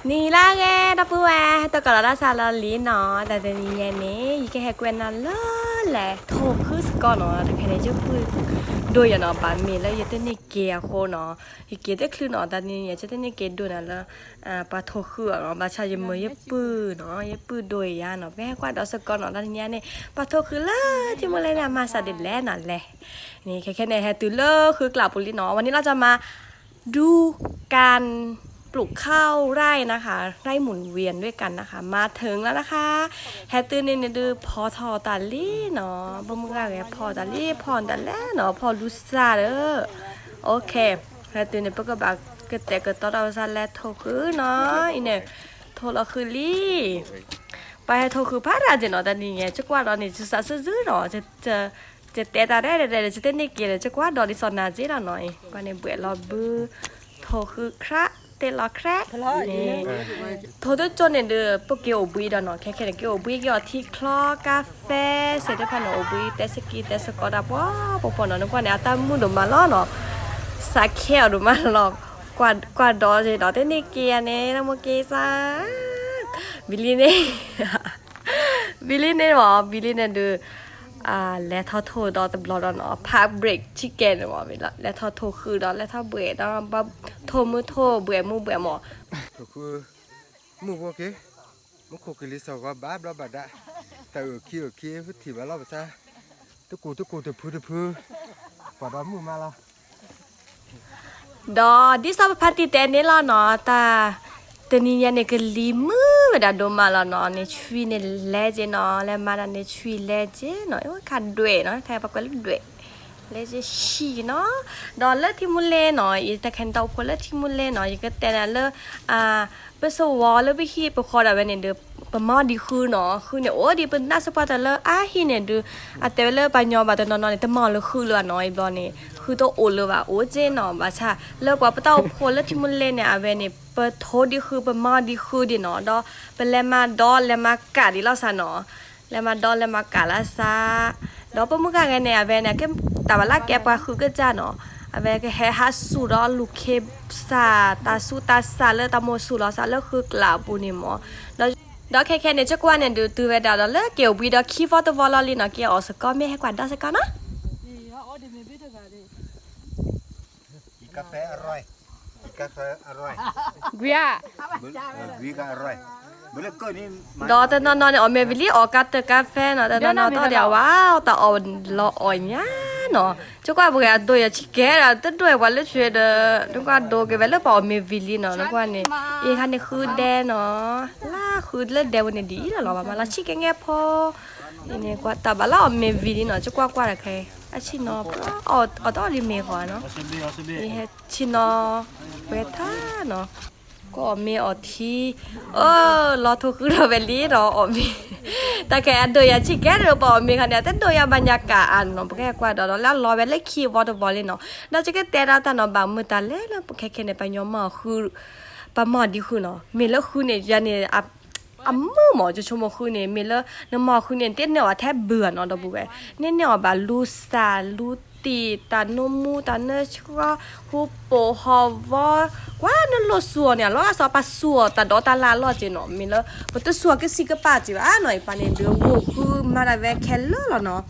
နံၤလၢအဂ့ၤ ဒီပုၢ်ဝဲၢ် တကိးလီၤတၢ်ဆါလီၤလံနီၤ, တၢ်တနံၤညါန့ၣ် ယကဟဲကွဲးနၤလၢလဲၤထိၣ်ဃုာ်စ့ၢ်ကီးနီၤ, တခါန့ၣ် ယပုၢ်ဒိၣ်ယၤနီၤ, ဘၣ်မ့ၢ်လၢယတန့ၢ်က့ၤအဃိနီၤ, ယက့ၤတချုးနီၤ, တၢ်တနံၤညါ ယတန့ၢ်က့ၤဒိၣ်နၤလၢ ပှၤထိၣ်ဃုာ်အီၤနီၤ, ဘၣ်ဆၣ်ယမၢယပုၢ်နီၤ, ယပုၢ်ဒိၣ်ယၤနီၤ, ပဟဲကွၢ်ဒီးစ့ၢ်ကီးနီၤ, တၢ်တနံၤညါန့ၣ် ပှၤထိၣ်ဃုာ်လၢထံမူလ့န့ၣ် အမၤစၢၤဒ်လဲၣ်နီၤလဲၣ်, န့ၣ် ခဲခဲန့ၣ် ဟဲတုၤလၢဃုကျးပူၤလံနီၤ, ဝဲန့ၣ်လီၤ ကမၤ ดูการปลูกข้าวไร่นะคะ ไร่หมุนเวียนด้วยกันนะคะ มาถึงแล้วนะคะ, ဟဲတုၤန့ၣ်န့ၣ်ဒုး ဖီထီၣ်တၢ်လံနီၤ, ဘၣ်မုၢ်ဂၤဂဲၤဖီၣ်တၢ်လံ ဖီၣ်တၢ်လဲၣ်နီၤ, ဖီၣ်လူစၢ်ဒီး, အိၣ်ခ့, ဟဲတုၤန့ၣ် ပကဘၣ်ကတဲာ်ကတီၤတၢ်ဝဲစၢ်လဲၤထိၣ်ဃုာ်နီၤ, အံၤန့ၣ် ထိၣ်လီၤဃုာ်လံ ပှၤဟဲထိၣ်ဃုာ်ဖးဒိၣ်က့နီၤ, တၢ်တနံၤညါ ယကွၢ်ဒီးန့ၣ် ယစးစ့ၢ်ကီးနီၤ, ယတဲတၢ်ဒဲဒဲဒဲ ယတန့ၢ်က့ၤဒီး ယကွၢ်ဒီးဒ်သိးနၤက့ဒီးနီၤ, ပှၤန့ၣ်ဘှဲးလီၤဘု, ထိၣ်ဃုာ်ခြး, တဲလီၤခြး, န့ၣ် ထိၣ်တကၠိန့ၣ်ဒုး ပက့ၤအိၣ်ဘှံးဒီးနီၤ, ခဲခဲန့ၣ် က့ၤအိၣ်ဘှံးက့ၤအီၤထံချီ ကါဖဲ စဲးတဖၣ်န့ၣ် အိၣ်ဘှံးတဲစကံတဲစကီးတၢ်ပှီၤပှီၤပှီၤနီၤ, နကွၢ်န့ၣ် အတၢ်မုာ်ဒိၣ်မးလီၤနီၤ, စးခဲအီၤဒိၣ်မးလီၤ, ကွၢ်ဒီးဒီး တန့ၢ်က့ၤယၤန့ၣ် တၢ်မိၢ်က့ၤစၢ် ဘံလံန့ၣ် ဘံလံန့ၣ်မး ဘံလံန့ၣ်ဒုး လဲၤထီၣ်ထိၣ်ဒီးတဘျီဒီးနီၤ, ဖး break chicken န့ၣ်မး, လဲၤထီၣ်ထိၣ်ဃုာ်ဒီး လဲၤထီၣ်ဘှဲးဒီး ထိၣ်မုၢ်ထိၣ်ဘှဲးမုၢ်ဘှဲးမး, ထိၣ်ဃုာ် မုၢ်ဘိက့ၤ, မူခိၣ်ကလံၤစိးဂီၤဘၣ်ဘျီဘၣ်ဒါ, တၢ်အုၣ်ခံအုၣ်ခံ ပထံၣ်ဘၣ်လီၤပသး, တကိၢ်တကိၢ်တဖုတဖု, ပှၤဒီမုၢ်မးလီၤ ဒီးဒ်သိးပဖါတံၢ်တဲန့ၣ်လီၤနီၤ, တၢ်တနံၤညါန့ၣ် ကလံၤမုၢ်ဝဲဒၣ်ဒိၣ်မးလီၤနီၤ, န့ၣ်ဆွံန့ၣ်လဲၤက့နီၤ, လဲၤမၤတၢ်န့ၣ်ဆွံလဲၤက့နီၤ, ခါဒွဲၣ်နီၤ, ခါပှၤကွဲးလၢဒွဲၣ်, လဲၤက့ဆံးနီၤ, ဒီးလၢထံမူလ့နီၤ, ယတၢ်ခဲန့ၣ်တၢ်အိၣ်ဖှိၣ်လၢထံမူလ့နီၤ, ယကတဲနၤလၢ ပစဝီလၢပဟံၣ်ပဃီဒၣ်ဝဲန့ၣ်ဒုး ပမၤအီၤဒ်ဃုနီၤ, ဃုန့ၣ်အိၣ်ဒံး ပနၢ်စ့ၢ်ကီးတၢ်လၢအဟံၣ်န့ၣ်ဒုး, အတဲဝဲလၢပှၤကညီဘၣ်တနီၤနီၤန့ၣ် တမၤအီၤလၢဃုလၢၤနီၤ, အံၤဘျီန့ၣ် ဃုတအိၣ်လၢၤဘၣ် အိၣ်က့နီၤ, ဘၣ်ဆၣ်လၢပှၤပတၢ်အိၣ်ဖှိၣ်လၢထံမူလ့န့ၣ် အဝဲန့ၣ် ပထိၣ်ဒ်ဃု ပမၤအီၤဒ်ဃုဒံးနီၤ, ဒီးပလဲၤမၤဒီးလဲၤမၤကးဒံးလီၤစၢ်နီၤ, လဲၤမၤဒီးလဲၤမၤကးလၢစၢ်, ဒီးပမုၢ်ဂၤဂဲၤန့ၣ် အဝဲန့ၣ် ကဲတၢ်ဘၣ်လၢကဲပှၤဃုကစၢ်နီၤ, အဝဲကဟဲဟးဆူၣ်ဒီးလူၤခ့စၢ် တၢ်ဆူးတၢ်ဆါလၢတၢ်မိၢ်ဆူၣ်လီၤစၢ်လၢဃုကျးအပူၤန့ၣ်မး, ဒီးခဲခဲန့ၣ် ကကွၢ်န့ၣ်ဒုး တုၤဝဲဒၣ်ဒီးလၢက့ၤအိၣ်ဘှံးဒီးခံဖီတဝီလီၤလံနီၤ, က့ၤအီၣ်စ့ၢ်ကီး မ့ၢ်ဟဲကွၢ်ဒီးစ့ၢ်ကီးနီၤ กาแฟอร่อย กาแฟอร่อย ကွံာ်ဧါ กาแฟอร่อย ဒီးတနီၤနီၤန့ၣ် အီၣ်မ့ၤဝံၤလံ အီၣ်ကါတကါဖဲနီၤ, တနီၤနီၤတအီၣ်ဒံးအဝဲ တၢ်အီၣ်လီၤအီၣ်ညါနီၤ, ကကွၢ်ပှဲၤအဒိယၤဆံးကဲဒီး တဒွဲၣ်ပှၤလၢဆွဲဒီး နကွၢ်ဒိက့ၤဝဲလၢပှၤအီၣ်မ့ၤဝံၤလံနီၤ, နကွၢ်န့ၣ် အ့ၣ်ခါန့ၣ်ဃုဒဲနီၤ, လၢဃုလၢဒဲဝဲန့ၣ်ဒ်အံၤလီၤလီၤ ဘၣ်မၤလီၤဆံးကဲငဲၢ်ဖိ, အံၤန့ၣ်ကွၢ်တၢ်ဘၣ်လၢအီၣ်မ့ၤဝံၤလံနီၤ, ကကွၢ်ကွၢ်တၢ်ခဲ အဆံၣ်နီၤ အီၣ်တအီၣ်ဒ်မ့ၤဃီနီၤ, အံၤဟဲဆံၣ်နီၤ ဝဲထါနီၤ, ကအီၣ်မ့ၤအီၣ်ထံ, အၢ လီၤထိၣ်ဃုထီၣ်ဝဲလံဒီးအီၣ်မ့ၤ, တၢ်ခဲအဒိယၤဆံးကဲဒီး ပှၤအီၣ်မ့ၤခါန့ၣ် အတဒိယၤဘၣ်ညါကၤအါနီၤ, ပကဲကွၢ်ဒီးဒီးလၢအလီၤဝဲလၢခံဝီတဝီလံနီၤ, ဒီးကကတဲဒၣ်တၢ်နီၤ ဘၣ်မုာ်တၢ်လဲၣ်လၢခဲခဲန့ၣ် ပှၤကညီမၤအီၤဃု ပှၤမၤအီၤဒ်ဃုနီၤ, မ့ၢ်လၢဃုန့ၣ် ယၤန့ၣ် အမုာ်မး ယဆိကမိၣ်ဃုန့ၣ် မ့ၢ်လၢနမၤအီၤဃုန့ၣ် တန့ၢ်အီၣ်ဘၣ်ထဲဘုဧါနီၤ ဒီပုၢ်ဝဲၢ်, နန့ၢ်အီၣ်ဘၣ်လူၤစၢ် လူၤတံၢ် တၢ်နူမူ တၢ်နၢဆှီ ဟူပိာ်ဟီၣ်ဝီ, ကွၢ်နလိၣ်စူၤအီၤန့ၣ် အလီၤဂာ်စီၤပၤစူၤအီၤ တၢ်ဒိးတၢ်လၢ်အလီၢ်က့နီၤ, မ့ၢ်လၢ ပတစူၤအီၤကစံးကပာ်က့ဘၣ်နီၤ, အံၤပှၤန့ၣ်ဒုး ဂိၢ်ဃုမၤတၢ်ဝဲခဲလၢာ်လီၤနီၤ,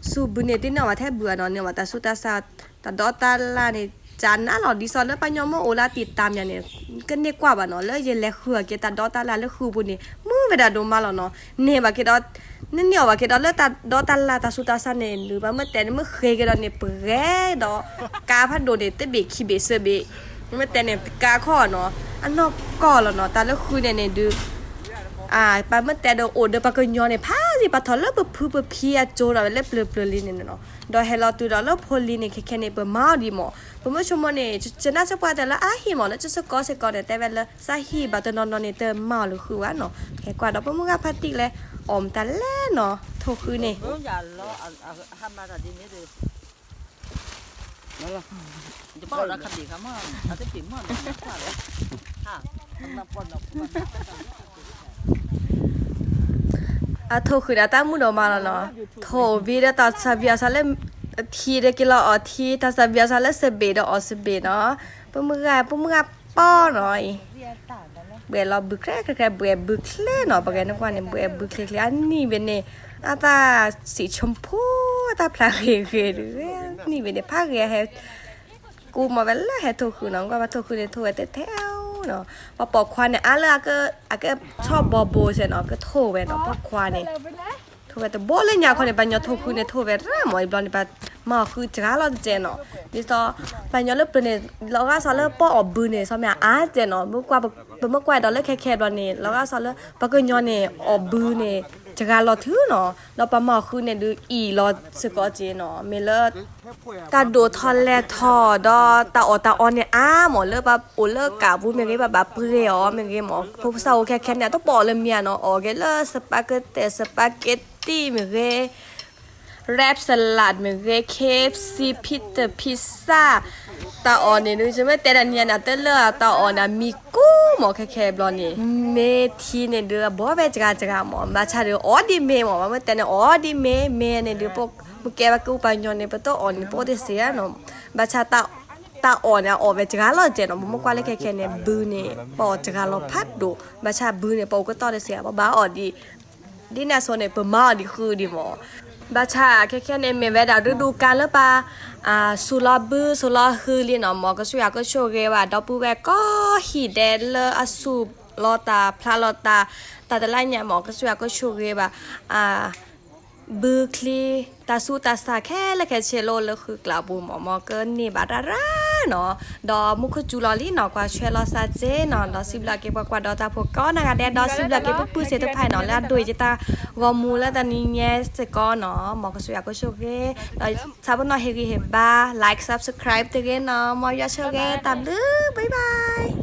စူၤဘုန့ၣ် တန့ၢ်အီၣ်ဘၣ်ထဲဘုဧါနီၤ, န့ၢ်အီၣ်ဘၣ်တၢ်ဆူးတၢ်ဆါ တၢ်ဒိးတၢ်လၢ်န့ၣ် ကနၣ်လီၤ ဒ်သိးလၢပှၤကညီမ့ၢ်အိၣ်လၢတံာ်တာ်မးန့ၣ် ကန့ၢ်ကွၢ်ဘၣ်နီၤ, လၢယလဲၤဃုအီၤက့ၤတၢ်ဒိးတၢ်လၢ်လၢဃုပူၤန့ၣ် မုာ်ဝဲဒၣ်ဒိၣ်မးလီၤနီၤ, န့ၢ်ဘၣ်က့ၤဒီး နန့ၢ်အီၣ်ဘၣ်က့ၤဒီးလၢတၢ်ဒိးတၢ်လၢ်တၢ်ဆူးတၢ်ဆါန့ၣ် နုၤ ပှၤမ့ၢ်တဲန့ၣ် မ့ၢ်ဃ့က့ၤဒီးန့ၣ် ပှဲၤဒီး ကါဖးဒိၣ်န့ၣ် တဘ့ၣ်ခံဘ့ၣ်သၢဘ့ၣ်, မ့ၢ်တဲန့ၣ် တကါခီနီၤ, အနီၢ်ကီၢ်လီၤနီၤ, တၢ်လၢဃုန့ၣ်န့ၣ်ဒုး ပှၤမ့ၢ်တဲဒီးအိၣ်ဒီးပှၤကညီန့ၣ် ဖးသ့ၣ် ပှၤထီၣ်လၢပဖုပဖံအကၠိဒီးဝဲလၢပျၢၤပျၢၤလံန့ၣ်နီၤ, ဒီးဟဲလီၤတုၤဒီးလၢဖိလံၤန့ၣ် ခဲခဲန့ၣ် ပမၤအီၤဒံးမး, ပမ့ၢ်ဆိကမိၣ်န့ၣ် ကနၣ်စ့ၢ်ကီးတၢ်လၢအဟံၣ်မး လၢကစ့ၢ်ကီးစ့ၢ်ကီးန့ၣ် တဲဝဲလၢစၢ်ဟံၣ်ဘၣ်တနီၤနီၤန့ၣ် တမၤအီၤလၢဃုဘၣ်နီၤ, ဟဲကွၢ်ဒီးပမုၢ်ဂၤဖါတံၢ်လဲၣ် အီၣ်မတၤလဲၣ်နီၤ, ထိၣ်ဃုန့ၣ် အထိၣ်ဃုန့ၣ် အတၢ်မုာ်ဒိၣ်မးလီၤနီၤ, ထိၣ်ဝံၤဒီးတၢ်သၣ်ဝံၤအီၤစးလၢထံဒီးက့ၤလီၤအီၣ်ထံ, တၢ်သၣ်ဝံၤအီၤစးလၢစဘ့ၣ်ဒီးအီၣ်စဘ့ၣ်နီၤ, ပမုၢ်ဂၤ ပမုၢ်ဂၤပီနီၤအံၤ ဘှဲးလီၤဘုချ့ချ့ချ့ ဘှဲးဘုချ့နီၤ, ပှၤဂဲၤနကွၢ်န့ၣ် ဘှဲးဘုချ့ချ့ အနံၣ်ဘ့ၣ်န့ၣ် အတၢ်စံးဆိဖိ အတၢ်ဖျါဂ့ၤဂ့ၤဒုး နံၣ်ဘ့ၣ်န့ၣ် ဖးဂ့ၤဟဲ ကူမီၤဝဲလၢဟဲထိၣ်ဃုနီၤ, ကွၢ်ဘၣ်ထိၣ်ဃုန့ၣ် ထိၣ်ဝဲတထဲနီၤ, ပှၤပိာ်ခွါန့ၣ် အါလၢအကဆီၣ်ဘီဘိစဲနီၤ ကထိၣ်ဝဲနီၤ, ပိာ်ခွါန့ၣ် ထိၣ်ဝဲတဘိလၢညါခီန့ၣ် ပှၤညီထိၣ်ဃုန့ၣ် ထိၣ်ဝဲရၣ်မး, အံၤဘျီန့ၣ် ပှၤမၤအီၤဃုစှၤလီၤတစဲးနီၤ, ဒ်သိး ပှၤညီလၢပျၢၤန့ၣ် လီၤဂာ်စီၤလၢပီၣ်အီၤဘုန့ၣ် စီၤမ့ၢ်အါစဲးနီၤ, ပမ့ၢ်ကွၢ်ဒီးလၢခဲခဲဘျီန့ၣ် လီၤဂာ်စီၤလၢ ပှၤကညီန့ၣ် အီၤဘုန့ၣ် စှၤလီၤထုနီၤ, ဒီးပှၤမၤအီၤဃုန့ၣ်ဒုးအံၣ်လီၤစ့ၢ်ကီးက့နီၤ, မ့ၢ်လၢ တၢ်ဒိးထီၣ်လဲၢ်ထီၣ် ဒီးတၢ်အီၣ်တၢ်အီန့ၣ်အါမး လၢပှၤအိၣ်လၢကးပူၤမ့ၢ်ဂ့ၤ ပှၤဘၣ်ပှ့ၤအီၤမ့ၢ်ဂ့ၤမး, ဖိပစၢ်အိၣ်ခဲခဲန့ၣ် အတပီၣ်အီၤလၢမံၤနီၤ, အီၣ်က့ၤလၢ spaghetti spaghetti မ့ၢ်ဂ့ၤ wrap salad မ့ၢ်ဂ့ၤ K F C pizza pizza တၢ်အီၣ်န့ၣ်ဒုး ယမ့ၢ်တဲတၢ်နံၤညါန့ၣ် အတလၢတၢ်အီၣ်န့ၣ် အမံၤကူမး ခဲခဲဘျီန့ၣ် မ့ၢ်ထံန့ၣ်ဒုး အဘီဝဲစှၤစှၤမး, ဘၣ်ဆၣ်ဒုး အီၣ်ဒ်မ့ၢ်မး, ပမ့ၢ်တဲန့ၣ် အီၣ်ဒ်မ့ၢ် မ့ၢ်န့ၣ်ဒုး ပကဲဘၣ်က့ၤပှၤညီန့ၣ် ပတအီၣ်န့ၣ် ပအိၣ်တသ့နီၤ, ဘၣ်ဆၣ် တၢ်အီၣ်န့ၣ် အအီၣ်ဝဲစှၤလီၤစဲးနီၤ, ပမ့ၢ်ကွၢ်လၢခဲခဲန့ၣ် ဘုန့ၣ် ပအီၣ်စှၤလီၤဖးဒိၣ်, ဘၣ်ဆၣ်ဘုန့ၣ် ပအိၣ်ကတီၢ်တသ့ ပဘၣ်အီၣ်ဒ် ဒ်န့ၣ်အသိးန့ၣ် ပမၤအီၤဒ်ဃုဒံးမး, ဘၣ်ဆၣ်ခဲခဲန့ၣ် မ့ၢ်ဝဲဒၣ်ရ့ဒူၣ်ကါလၢပှၤ စူၤလီၤဘုစူၤလီၤဟုလံနီၤ, မ်ကစၢ်ယွၤကဆိၣ်ဂ့ၤဘၣ် ဒီပုၢ်ဝဲၢ်ကိးဟံၣ်ဒဲးလၢအစူၤလီၤတၢ်ဖျါလီၤတၢ် တၢ်တလါညါမး ကစၢ်ယွၤကဆိၣ်ဂ့ၤဘၣ် ဘုချံ တၢ်ဆူးတၢ်ဆါခဲလၢာ်ခဲဆ့လၢ လၢဃုကျးပူၤမး မ်ကန့ၢ်ဘၣ်ရၣ်ရၣ်နီၤ, ဒီးမူခိၣ်စူၤလီၤလံနီၤ, ကွၢ်ဆွဲလီၤစးစ့နီၤ, ဒီးစံးဘျုးက့ၤပှၤကွၢ်ဒီးတၢ်ဖိကိးဂၤဒဲး, ဒီးစံးဘျုးက့ၤပပုၢ်စ့တဖၣ်နီၤ, လၢအဒိၣ်ယတၢ်ဂီၤမူလၢတနံၤညါစ့ၢ်ကီးနီၤ, မ်ကစၢ်ယွၤကဆိၣ်ဂ့ၤ, ဒီးဆၢဖိနီၤ ဟ့ၣ်ဂံၢ်ဟ့ၣ်ဘါ like subscribe တဂ့ၤနီၤ, မ်ယွၤဆိၣ်ဂ့ၤ တၢ်ဘျုး bye bye.